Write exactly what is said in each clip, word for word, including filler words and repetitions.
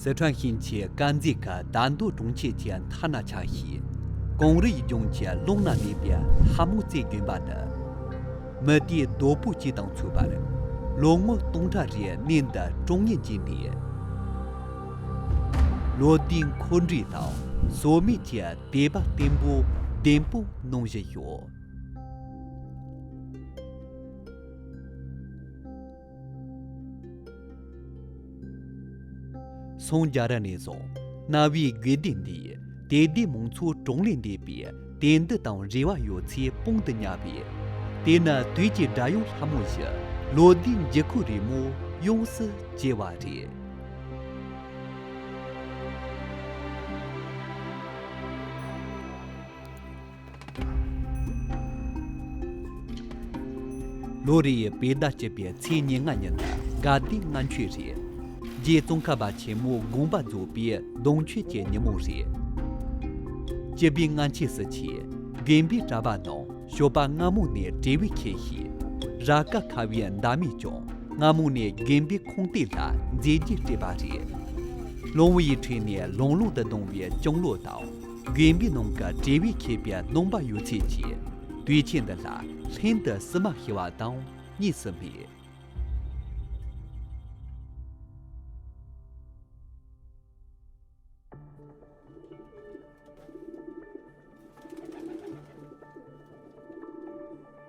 སི་ཁྲོན་ཞིང་ཆེན་དཀར་མཛེས་ཁུལ་དར་མདོ་གྲོང་ཁྱེར་གྱི་མཐའ་ན་ཆགས་ཤིང་། ཀོང་རི་ཡི་ལྗོངས་ཀྱི་ཀླུང་ན་གནས་པའི་ལྷ་མོ་རྩེ་དགོན་པ་ནི། མུ་ཏིག་རྡོ་པོ་གཅིག་དང་མཚུངས་པར། ལོ་ངོ་སྟོང་ཕྲག་རེའི་གནས་འདི་དྲང་ངེས་བརྗིད་ནས། ལོ་ཟླའི་འཁོར་འགྲོས་དང་སྲོལ་མེད་ཀྱི་དད་པ་བརྟན་པོ་བདེན་དཔང་གནང་བཞིན་ཡོད། སངས་རྒྱས་རབས་ནས་བཟུང་གནའ་བོའི་དགོན་སྡེ་འདིས་དད་ལྡན་མང་ཚོགས་གྲངས་ལས་འདས་པའི་དད་འདུན་དང་རེ་བ་ཡོད་ཚད་དཔང་དུ་གཉེར་བས། དེ་ནི་དུས་ཀྱི་སྒྲ་དབྱངས་ལྷ་མོ་བཞིན་ལོ་ཟླའི་འགྱུར་ཁུག་རེ་མོ་ཡོངས་སུ་བཅད་པ་རེད། ལོ་རེའི་བོད་ཟླ་བཅུ་པའི་ཚེས་ཉེར་ལྔ་ཉིན་དགའ་ལྡན་ལྔ་མཆོད་རེད། རྗེ་ཙོང་ཁ་པ་ཆེན་མོ་དགོངས་པ་རྫོགས་པའི་གདུང་མཆོད་ཀྱི་ཉིན་མོ་རེད། སྤྱི་པའི་སྔ་ཕྱི་སུ་ཆེ་དགོན་པའི་གྲྭ་པ་རྣམས་ཞོགས་པ་སྔ་མོ་ནས་གྲལ་པ་འཁེལ་ཞིང་། ར་ཀ་ཁ་བའི་མདའ་མས་ཀྱང་སྔ་མོ་ནས་དགོན་པའི་ཁང་སྟེང་ལ་མཛད་རྗེས་སྤྲས་པ་རེད། ལོང་བུ་ཡི་ཁྲོད་ནས་ལང་ལོང་དུ་ལྡང་བའི་ལྕང་ལོ་དང་། དགོན་པའི་ནང་གི་གྲལ་པ་འཁེལ་པའི་རྣམ་པ་ཡོད་ཚད་ཀྱིས་དུས་ཆེན་འདི་ལ་ལྷན་དུ་བསུ་མ་ཞུ་བ་དང་གཉིས་སུ་མེད།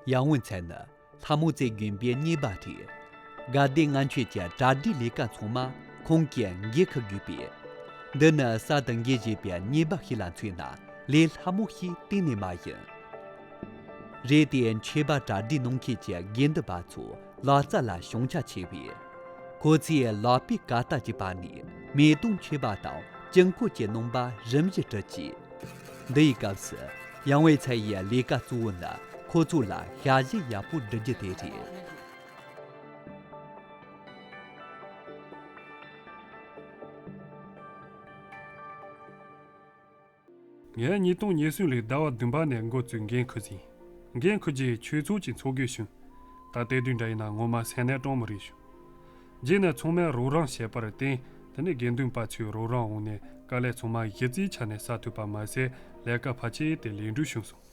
ཡང་ཝུན་ཚན་ནི་ལྷ་མོ་རྩེ་དགོན་པའི་གཉེར་པ་རེད། དགའ་ལྡན་ལྔ་མཆོད་ཀྱི་གྲ་སྒྲིག་ལས་ཀ་ཚང་མ་ཁོང་གིས་འགན་འཁུར་དགོས་པས། འདི་ནི་གསར་དུ་འགན་བཞེས་པའི་གཉེར་པ་ཞིག་ལ་མཚོན་ན་ལས་སླ་མོ་ཞིག་གཏན་ནས་མ་ཡིན། རེད་དེ། མཆོད་པ་གྲ་སྒྲིག་གནང་མཁན་གྱི་དགེ་འདུན་པ་ཚོ་ལག་རྩལ་ལ་བྱང་ཆ་ཆེ་བས། ཁོ་ཚོས་ལག་པའི་ཀ་རྟགས་ཀྱི་བར་ནས་མེ་དོང་མཆོད་པ་དང་དཀྱིལ་འཁོར་གྱི་རྣམ་པ་རིམ་བཞིན་བྲི་བཅུག་འདི་ཡི་སྐབས་སུ་ཡང་ཝེ་ཚའི་ཡི་ལས་ཀ་གཙོ་བོ་ནི་ཁོ་ཚོ་ལ་ཞལ་བཞེས་ཡག་པོ་སྒྲུབ་རྒྱུ་དེ་རེད། ངས་ཉིས་སྟོང་ཉེར་གསུམ་ལོའི་ཟླ་བ་བདུན་པ་ནས་འགོ་བཙུགས་འགན་འཁུར་ཟིན། འགན་འཁུར་རྗེས་ཆོས་ཚོགས་ཀྱི་ཚོགས་དགོས་བྱུང་། ད་ལྟའི་དུས་འདྲ་ཡིན་ན་ངོ་མ་སེམས་ནད་གྲང་མོ་རེད་བྱུང་། རྗེས་ནས་ཚང་མས་རོགས་རམ་བྱས་པར་བརྟེན། དེ་ནས་དགེ་འདུན་པ་ཚོའི་རོགས་རམ་འོག་ནས་དཀའ་ལས་ཚང་མ་གཞི་རྩའི་ཆ་ནས་བསལ་ཐུབ་པ་མ་ཟད། ལས་ཀ་ཕལ་ཆེར་དེ་ལེགས་འགྲུབ་བྱུང་སོང་།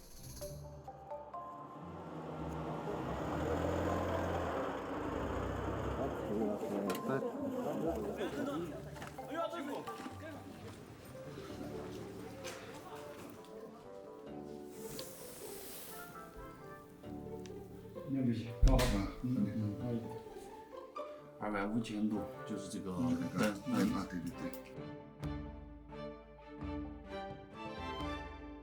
二百五千多，就是这个灯。嗯，啊，对对对。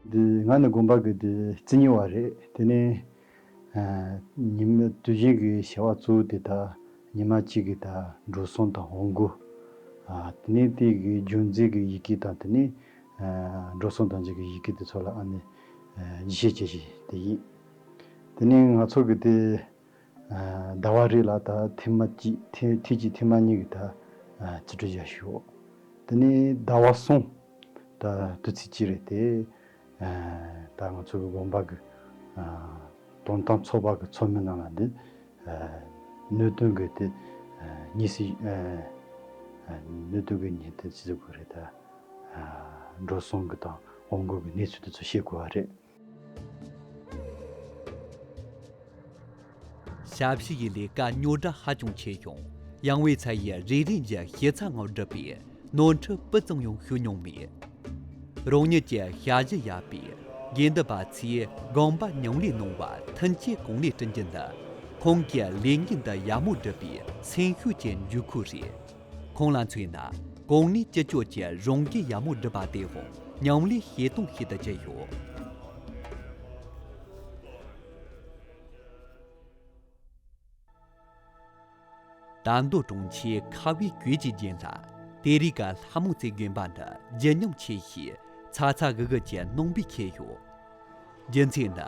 འདི་ང་ནི་དགོན་པ་གི་འདི་རྩིས་ཉོ་བ་རེད། དེ་ནས་ཨ་ཉི་མ་དུས་ཆེན་གྱི་བྱ་བ་གཙོ་བོ་དེ་ད་ཉི་མ་གཅིག་གི་ད་འགྲོ་སོང་དང་འོང་སྒོ། ཨ་དེ་ནས་དེ་གི་རྒྱུ་མཚན་གྱི་ཡི་གེ་དང་དེ་ནས་ཨ་འགྲོ་སོང་དང་འཇུག་གི་ཡི་གེ་དེ་ཚོ་ལ་ཨ་ནི་ཨ་རྒྱས་བཤད་བྱེད་བཞིན་དེ་ཡིན། དེ་ནས་ང་ཚོ་གི་དེ། ཟླ་བ་རེ་ལ་ད་ཐེངས་མ་གཅིག་ཐེངས་ཐེངས་གཅིག་ཐེངས་མ་གཉིས་ཀྱི་ད་རྩིས་སྤྲོད་བྱ་ཞུ། དེ་ནས་ཟླ་བ་གསུམ་ད་དུས་ཚོད་གཅིག་རེད་དེ། ད་ང་ཚོ་གི་དགོན་པ་གི་དོན་དམ་ཚོགས་པ་གི་ཚོགས་མི་རྣམས་ལ་འདི་སྣོད་དོན་གི་དེ་ཉིན་སྲིབ་སྣོད་དོན་གི་ཉིན་དེ་ཅི་ཟེར་དགོས་རེད་ད། འགྲོ་སོང་གི་དང་འོང་སྒོ་གི་གནས་ཚུལ་དེ་ཚོ་ཤེས་དགོས་པ་རེད། ཞབས་ཕྱི་ཡི་ལས་ཀ་རྙོག་དྲ་ཧ་ཅང་ཆེ་ཡང་། ཡང་ཝེ་ཚའི་ཡི་རེ་རེ་བཞིན་ཞིབ་ཚགས་ངང་བསྒྲུབས་པས་ནོར་འཁྲུལ་སྤུ་ཙམ་ཡང་ཤོར་མྱོང་མེད། རང་ཉིད་ཀྱི་ཞབས་ཕྱི་ཡག་པས་དགེ་འདུན་པ་ཚོས་དགོངས་པ་མྱ་ངན་ལས་གནང་བ་མཐུན་རྐྱེན་གང་ལེགས་བསྐྲུན་རྒྱུ་ནི་ཁོང་གིས་ལས་འགན་འདི་ཡག་མོ་བསྒྲུབས་པའི་སེམས་ཤུགས་ཀྱི་འཇུག་ཁུག་རེད། ཁོང་ལ་མཚོན་ན་གོང་ནས་ཅི་ལྕོགས་ཀྱི་རང་འགན་ཡག་མོ་བསྒྲུབས་པ་དེའང་ཉམས་ལེན་བྱེད་སྟངས་ཤིག་ཏུ་གྱུར་ཡོད། དར་མདོ་གྲོང་ཁྱེར་ཁ་བའི་གོས་ཀྱི་རྒྱན་ལ་དེ་རིང་གི་ལྷ་མོ་རྩེ་དགོན་པ་འདི་བརྗིད་ཉམས་ཆེ་ཞིང་ཚ་ཚ་འུར་འུར་གྱི་རྣམ་པས་ཁེངས་ཡོད། རྒྱུ་མཚན་ནི་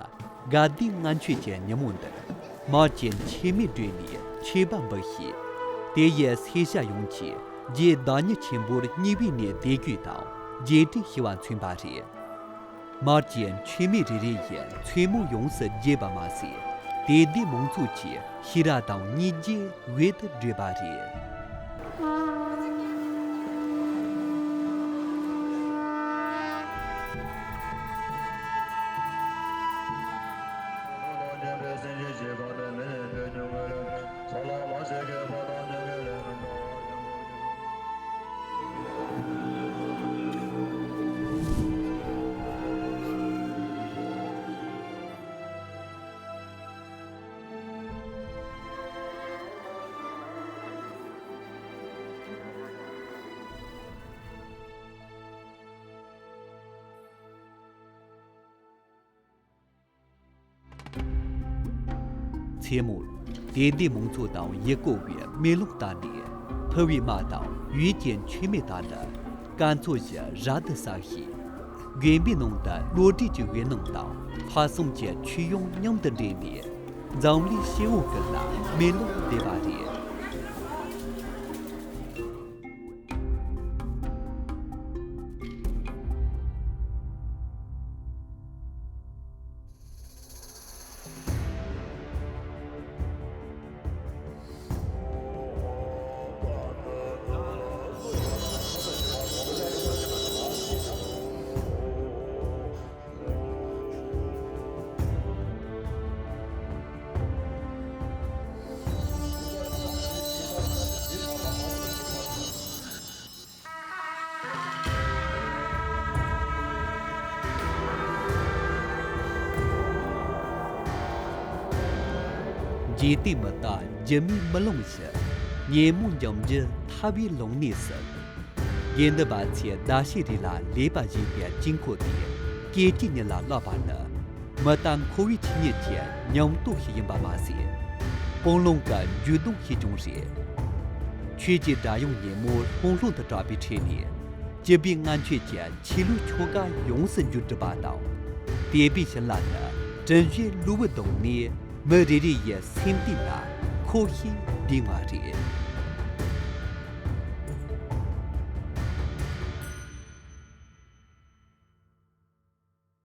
དགའ་ལྡན་ལྔ་མཆོད་ཀྱི་ཉིན་མོ་འདིར་དམག་གིས་མཆོད་མེ་སྤྲོས་ནས་མཆོད་པ་འབུལ་ཞིང་། དེ་ཡིས་སེར་སྐྱ་ཡོངས་ཀྱིས་རྗེ་བདག་ཉིད་ཆེན་པོར་སྙིང་དབུས་ནས་དད་གུས་དང་རྗེས་དྲན་ཞུ་བ་མཚོན་པ་རེད། དམག་གིས་མཆོད་མེ་རེ་རེ་ཡིས་མཚན་མོ་ཡོངས་སུ་རྒྱས་པ་མ་ཟད། དད་ལྡན་མང་ཚོགས་ཀྱི་ཤེས་རབ་དང་སྙིང་རྗེ་འོད་དུ་བགྲོད་པ་རེད། དེ་མུར་དད་ལྡན་མང་ཚོགས་དང་ཡུལ་སྐོར་བས་མེ་ལོང་བལྟས་ནས། ཕུ་བོའི་མ་དང་ཡུལ་གྱི་མཆོད་མེ་དག་ནི་སྐམ་ཚོ་བཞིན་རབ་ཏུ་བསགས་ཤིང་། དགོན་པའི་ནང་དུ་བློ་གྲོས་ཀྱི་འོད་སྣང་དང་ལྷག་བསམ་གྱི་མཆོད་ཡོན་མཉམ་དུ་འདྲེས་ནས། འཛམ་གླིང་སྤྱི་བོ་ཀུན་ལ་མེ་ལོང་བསྡུས་པ་རེད། འཇིག་རྟེན་མི་རྟག་སྒྱུ་མའི་མི་ལོང་བཞིན། ཉོན་མོངས་འཇོམས་རྒྱུ་ཐར་པའི་ལོང་ནས་སུ། དགེ་འདུན་པ་ཚོས་ཟླ་ཤས་རིང་ལ་ལས་པ་བྱས་པའི་དཀྱིལ་འཁོར་དེ། སྐྱེ་དུས་ཉིད་ལ་བརླག་པ་ནི། མི་རྟག་འཁོར་བའི་ཆོས་ཉིད་ཀྱི་ཉམས་རྟོགས་ཤིག་ཡིན་པ་མ་ཟད། སྤང་བླང་གི་འཇུག་ལྡོག་ཤིག་ཀྱང་རེད། ཆོས་ཀྱི་སྒྲ་དབྱངས་སྙན་མོ་ལྷུང་ལྷུང་དུ་གྲགས་པའི་ཁྲོད་ནས། སྤྱི་པའི་སྔ་མཆོད་ཀྱི་ཆོས་ལུགས་ཆོ་ག་ཡོངས་སུ་མཇུག་གྲུབ་པ་དང་། དད་པའི་བྱིན་རླབས་ནི་དྲིན་ཅན་གློ་བུར་བརྡུངས་ནས། མི་རེ་རེ་ཡི་སེམས་གཏིང་ལ་ཁོ་ཤེས་ལྡིང་བ་རེད།